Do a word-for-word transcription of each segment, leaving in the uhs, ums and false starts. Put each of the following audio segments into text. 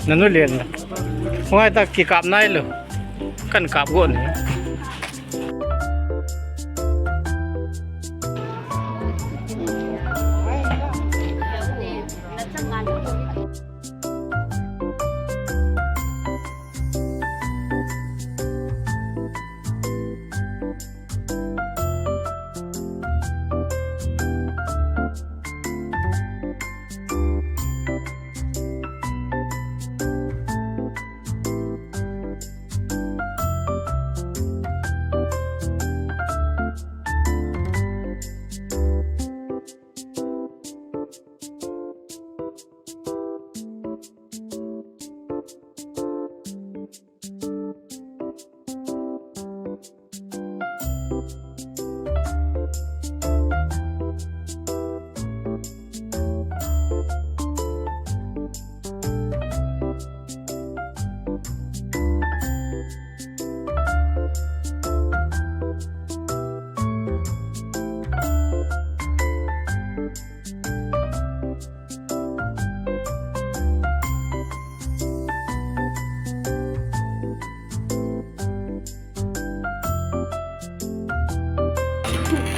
Nanu len na. Hungai ta kikap nai lo. Kan kap go ni.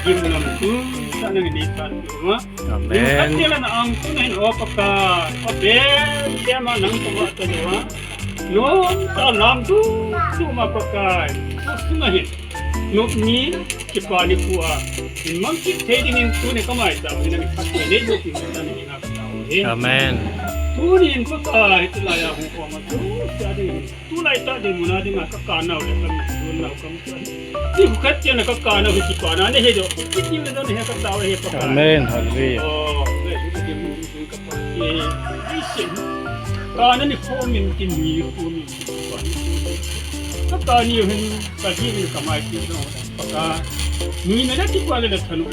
Gimnam tu sa nang ni ta tu ma. Amen. Ati la na ang tu na hin o Pakai. O be, dia ma nang tu ma ta tu ma. No, ta nang tu, tu ma Pakai. Tu na hin. Nop ni, kipa ni khu a. Min mang kit thei dingin tuni ka mai ta, min a mi khat thei nei bou kin ta ni nga ka ta hi. Amen. Tuni in Pakai, tulai a hung ko ma tu, sia ding. Tulai ta ding mun a ding a ka ka nau le ka mi tu nau ka mi tu. Ni khu khat chen a ka ka nau hi kipa na ni he do. Kit ni le do ni he ka ta hi Pakai. Amen. Hallelujah. Oh, le, tu ding mun ka pa. Ye, ai sin. Ka na ni khu min kin ni khu min. Ka ka ni hin, ka hi min ka mai ti no. Pakai. Nui na ti kwa le thanu.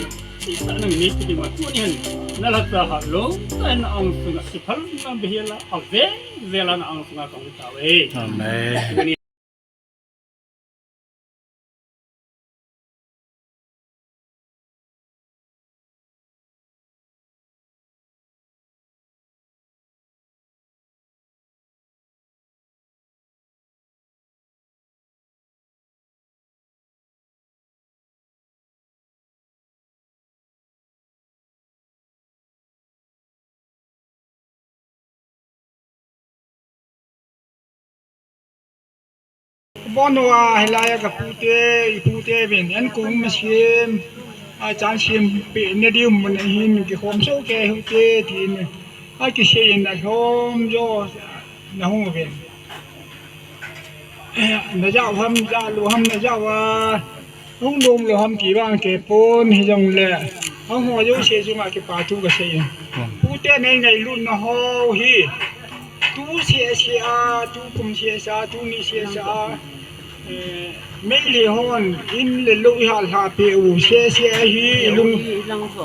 Isa nang ni ti ma tu ni hin. Na la sa ha lo. Ka na ang sunga si phal na be la. A ve, ve la na ang sunga ka ta ve. Amen. Bon wa hilai a ka pute, i pute ven, en kung ma sim, a chan sim pe ne di um na hin, ki hom so ke hu te tin, a ki se in a hom jo na hung ven. Na ja ham, ja lu ham, na ja wa. Hung dom lou ham ti vang kei pon hi jong le. Hung ho jouse chunga kipa thu ka sei. Pute nei ngailut na ho hi. Tu seh seh a, tu kum seh seh a, tu ni seh seh a. Eh, Meitei hon in le lou i hal ha pe u seh seh a hi lung,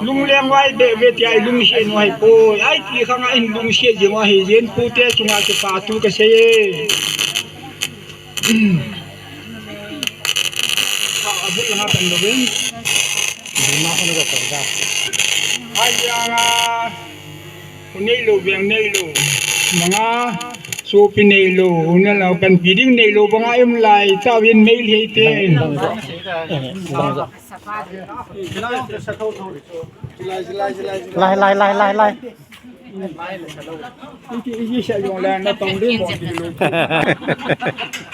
lung leng vai be ve ti a i lung seh no hai poi. Ai ti khang a in lung seh jeng a hi jen pute chunga kipa thu ka sei. Abul langa pan lo ben. Bima ko na ko ka. Ai ya nga. Ko nei lo ben nei lo. Manga. Sopi neilou, unau panpi ding neilou banga um lai, tauvin Meitei te. Lai, lai, lai, lai, lai.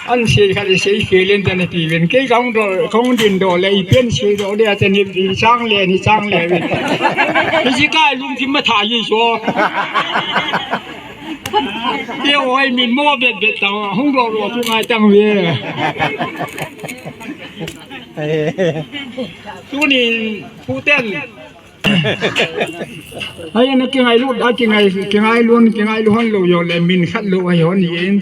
An sei khat sei kelen dan ti ven. Kei kong do, kong din do le, i pen sei do le, atan ni chang le, ni chang le. Ni si kai lungthim matha i so. Te oi min mo bet bet ta, hung ro ro chu ngai tang ve. Tuni puten. Ai, na kingailu, a kingai, kingailu, kingailu hon lou jong le min khat lou ahi hon in.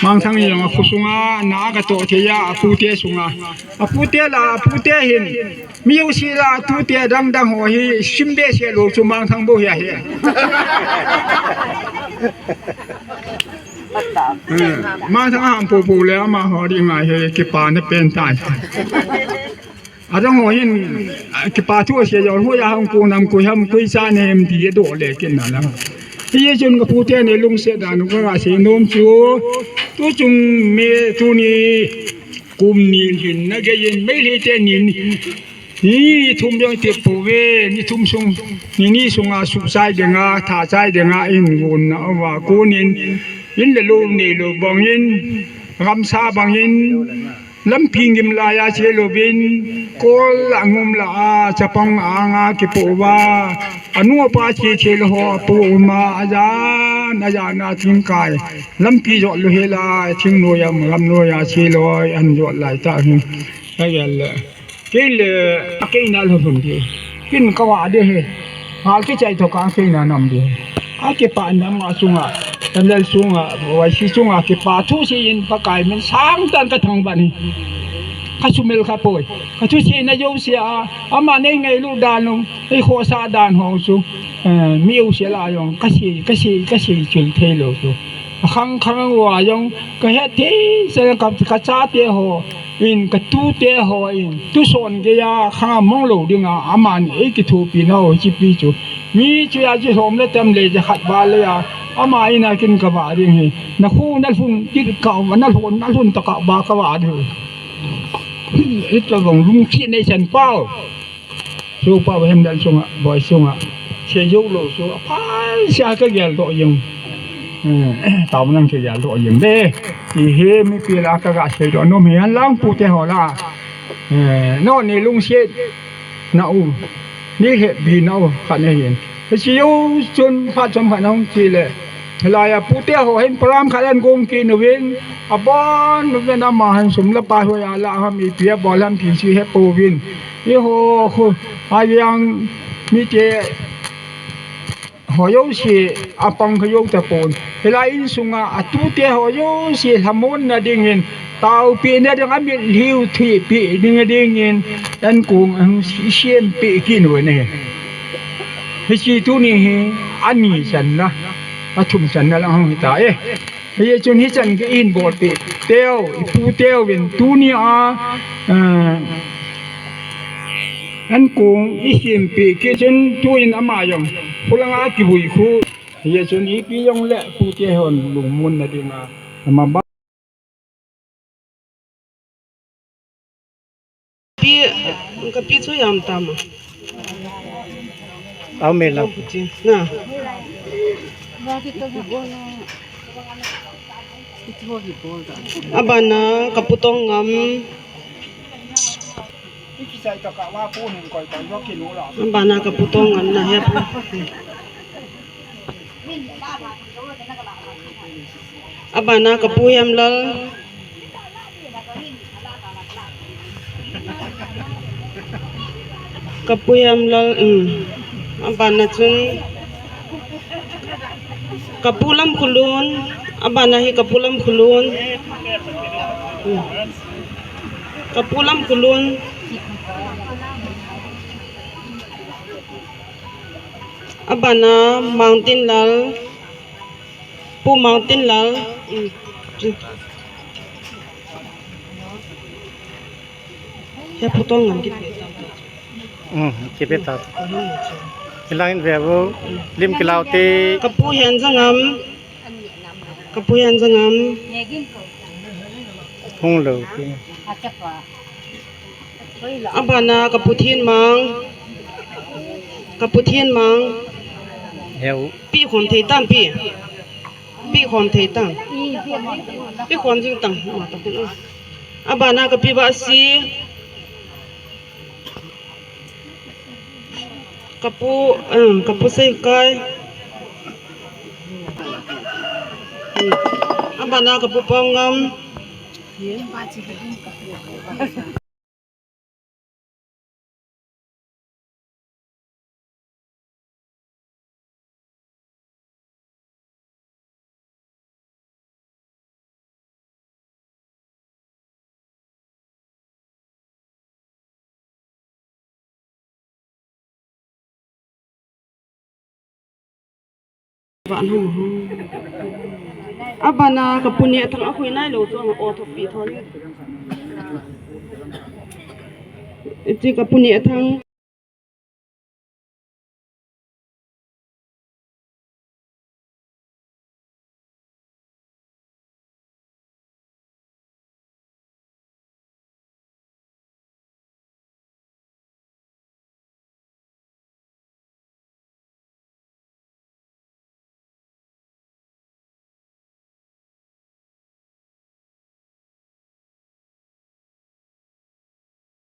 Mangthang jong a khu sunga, na ka to thei a, a pute sunga. A pute la, a pute hin. Mi u si la, a tute dang dang ho hi, sim be se lou chu Mangthang bou hi ahi. Hmm. Mangthang a ham pu pu le, ama ho ri ngai he, kipa na pen tai. Adang ho hin, ah, kipa thu ase jong, hoi a hung ko nam ko ham, koi cha ne hem ti do le kin na la. Ti chun ka pute ne lungset dan u ka sei nom chu. Tu chung me tuni kum ni hin na ge yin Meitei te ni ni, ni thum jong te po ve, ni thum sung, ni ni sunga su chai de nga, tha chai de nga in gun na wa ko nin, in le lo nei lo bang in, gamsa bang in, Lampi ngim laiya che louvin, kol a ngum la a, chapang anga kipo uva, anu apa che che lou ho apo uma, ajan, ajan a thingkai. Lampi jot lou hela, thing noiya, gam noiya che lou, an jot lai ta hin. Ayan le. Kei le, kei na lou lhun di. Kin ka va de he. Ngal kichai tho ka kei na nam di. A kipa nam a sunga, tamlel sunga, vaisi sunga, kipa thu si in Pakai min sang tan ka thang bani. Ka sumil ka poi. Ka thu si na jo si a, ama nei ngailu dan um, ei khosa dan ho su. Eh, mi u si la jong, ka si, ka si, ka si chul thei lou su. A khang khang wa jong, ka he thei, sa ka, ka chate ho. In ka tute ho in, tuson geiya khang a mong lou dinga, aman ei kithopi na ho, hiche pi chu. Mi chu a chi lhom le tam le ja khat val le a, ama in a kin ka va ding hi. Na khu na lhun, kit ka, na lhun, na lhun ta ka ba ka va ding. Ita gong lung chi nei chan pau. Chu pa hem dal sunga, boi sunga. Che jou lou su, a phal sia ka gel doh jeng. Eh, tau nang che gel doh jeng. Be, ti he mi pi la ka ga sei doh nom hi an lang pute ho la. Eh, no ni lungset na u. Ni he bi na u khat ne hin. Che jou chun phat chom khat na hung chi le. Hilai a pute ho hin program khat an gong kit uvin. Abon uvin ama hin sum la pai ho a la ham ipi a bol ham ti si he pouvin. Eiho khu, a jeng mite ho jouse apang kha jou tapon. Hilai insunga atute ho jouse lhamon na dingin, taopeh na ding, amitlhiu thipeh ding dingin, ankong ahung sempeh kit uvin ahi. Hiche tuni hi ani channa, athum channa lang hung hita e. Hijeh chun hichan gei in bolpeh teu, ipu teu vin tunia, eh, ankong isempeh kit chun tuin ama jong khulanga kivui khu. Hijeh chun ipi jongle pute hon lungmon na dinga ama ba Pi, ka pi chu jam tam a. Au me la. Pu chi, na. Abana ka pu Tongngam. Abana ka pu Tongngam na he pu. Abana ka pu Hemlal. Ka pu Hemlal, um. Abana chun ka pu Lamkhulun. Abana hi ka pu Lamkhulun. Um. Ka pu Lamkhulun. Abana Mangtinlal, Pu Mangtinlal, um, he pu Tongngam kipeh ta. Um, kipeh ta. Kilang in ve vo, lim kilau te. Ka pu Henjangam. Ka pu Henjangam. Hung lo pi. Abana ka pu Thenmang. Ka pu Thenmang. Heu. Pi khom thei tam pi. Pi khom thei tam. Pi khom jing tam. Ma ta kin. Abana ka pi Vasi. Ka pu, um, ka pu Seikai. Abana ka pu Paongam. Abana ka pu Nehthang a khui nai lo chu o thok pi thon. Iti ka pu Nehthang.